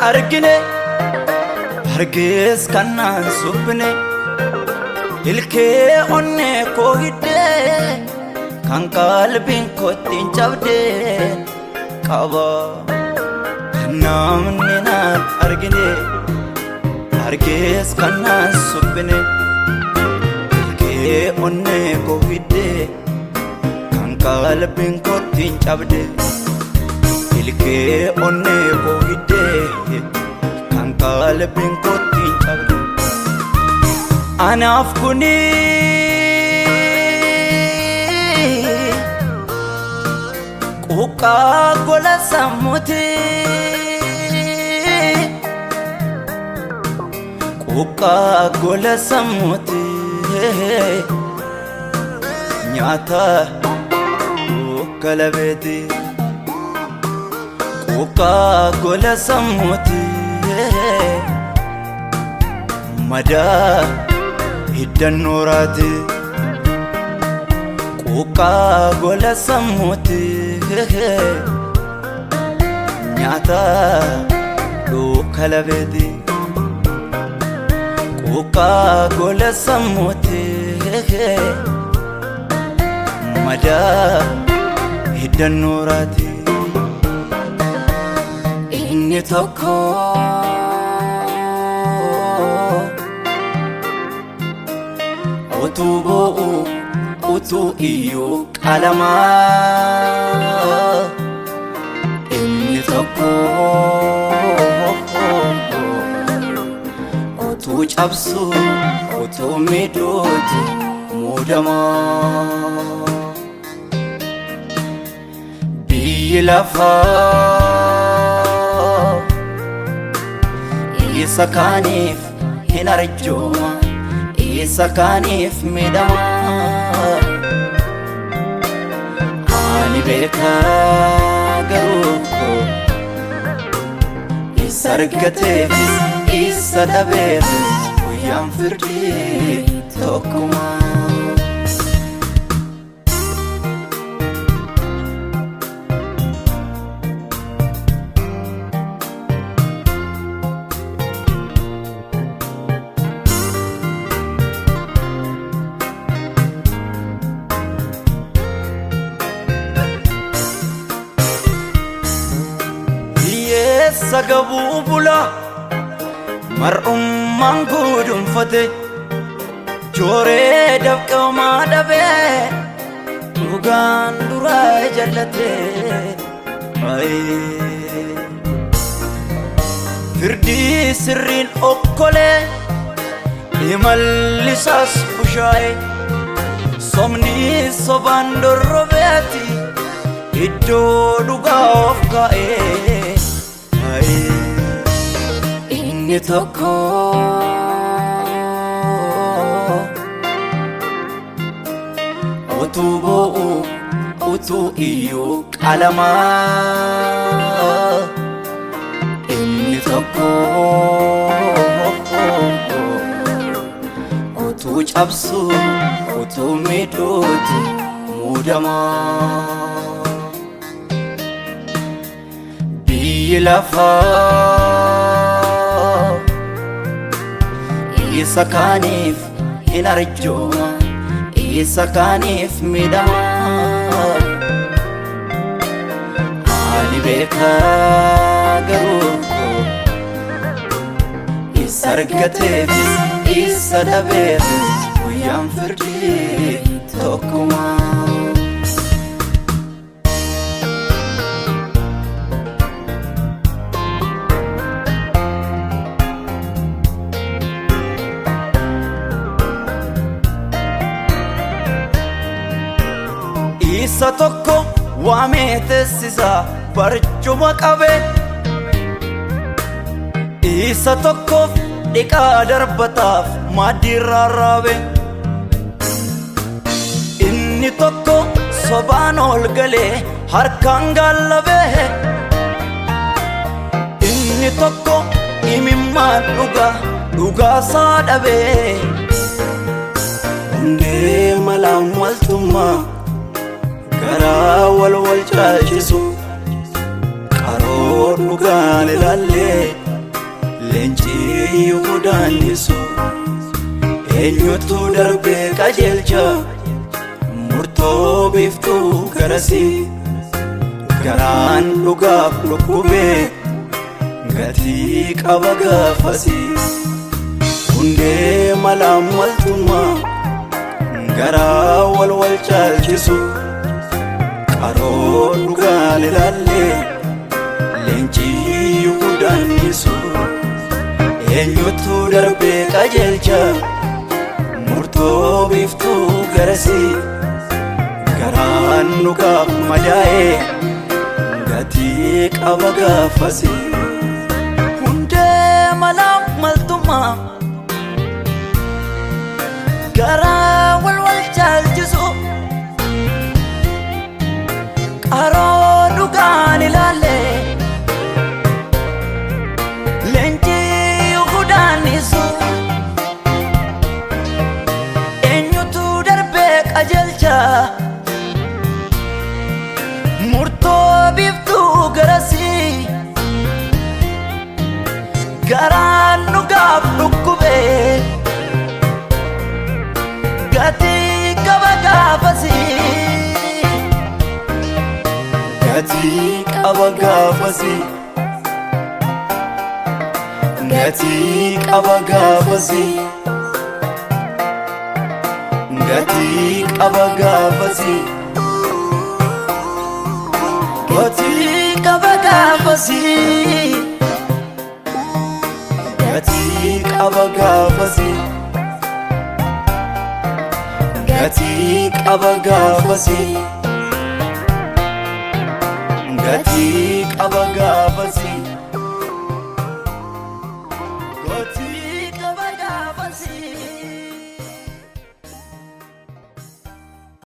Argine argees kanaan suphine, ilkee onnee koo hiddee kan qalbiin kootti hin cabdee qaba. Kan namni naan argine argees kanaan suphine, ilkee onnee koo hiddee kan qalbiin kootti hin cabde. Ilkee onnee koo hiddee kan qalbiin kootti hin cabde. Anaaf kuni quuqqaa gola sammuuti. Quuqqaa gola sammuuti. Nyaata dukkalabeeti. Quuqqaa gola sammuuti. Madaa hiddannooraati. Quuqqaa gola sammuuti. Nyaata dukkalabeeti. Quuqqaa gola sammuuti. Madaa hiddannooraati. Inni tokko utuu boo'u, utuu iyyuu qalamaa. Inni tokko utuu cabsu, utuu miidhuuti muudamaa. Biyyi lafaa isa kaaniif hin arjooma, isa kaaniif miidhama. Ani beekaa garuu isa argateefis isa dhabeefis guyyaan firdii tokkuma. Hiyyeessa gabuu bula mar'ummaan gudunfate, jooree dafqamaa dhabee dhugaan duraa jallate. Firdii sirriin okkolee imalli isaas bushaa'e, somni sobaan dorrobeeti iddoo dhugaa of kaa'e. Inni tokko utuu boo'u, utuu iyyuu qalamaa. Inni tokko utuu cabsu, utuu miidhuuti muudamaa. Biyyi lafaa isa kaaniif hin arjooma, isa kaaniif miidhama. Ani beekaa garuu isa argateefis isa dhabeefis guyyaan firdii tokkuma. Isa tokko waamee teessisa barcuma qabe, isa tokkoof dhiqaa darbataaf maaddii rarraabe. Inni tokko sobaan ol galee harkaan gallabe, inni tokko imimmaan dhugaa dhugaasaa dhabe. Hundee malaan maltummaa garaa wal wal caalchisu, qaroo dhugaan ilaallee Leenci Yihudaannisu eenyutu darbee qajeelcha murtoo biiftuu garasii garaan dhugaaf dhukkubee gatii qaba gaafasii hundee malaa maltummaa garaa wal wal caalchisu qaroo dhugaan ilaallee leenci Yihudaannisu eenyutu darbee qajeelcha murtoo biiftuu garasii garaan dhugaaf madaa'ee gatii qaba gaafasii. Hundee malaa maltummaa garaa wal wal caalchisu qaroo dhugaan ilaalle leenci Yihudaannisu eenyutu darbee qajeelcha murtoo biiftuu garasii garaan dhugaaf dhukkubee gatii qaba gaafasii. Gatii qaba gaafasii. Gatii qaba gaafasii. Gatii qaba gaafasii. Gatii qaba gaafasii. Gatii qaba gaafasii. Gatii qaba gaafasii. Gatii qaba gaafasii.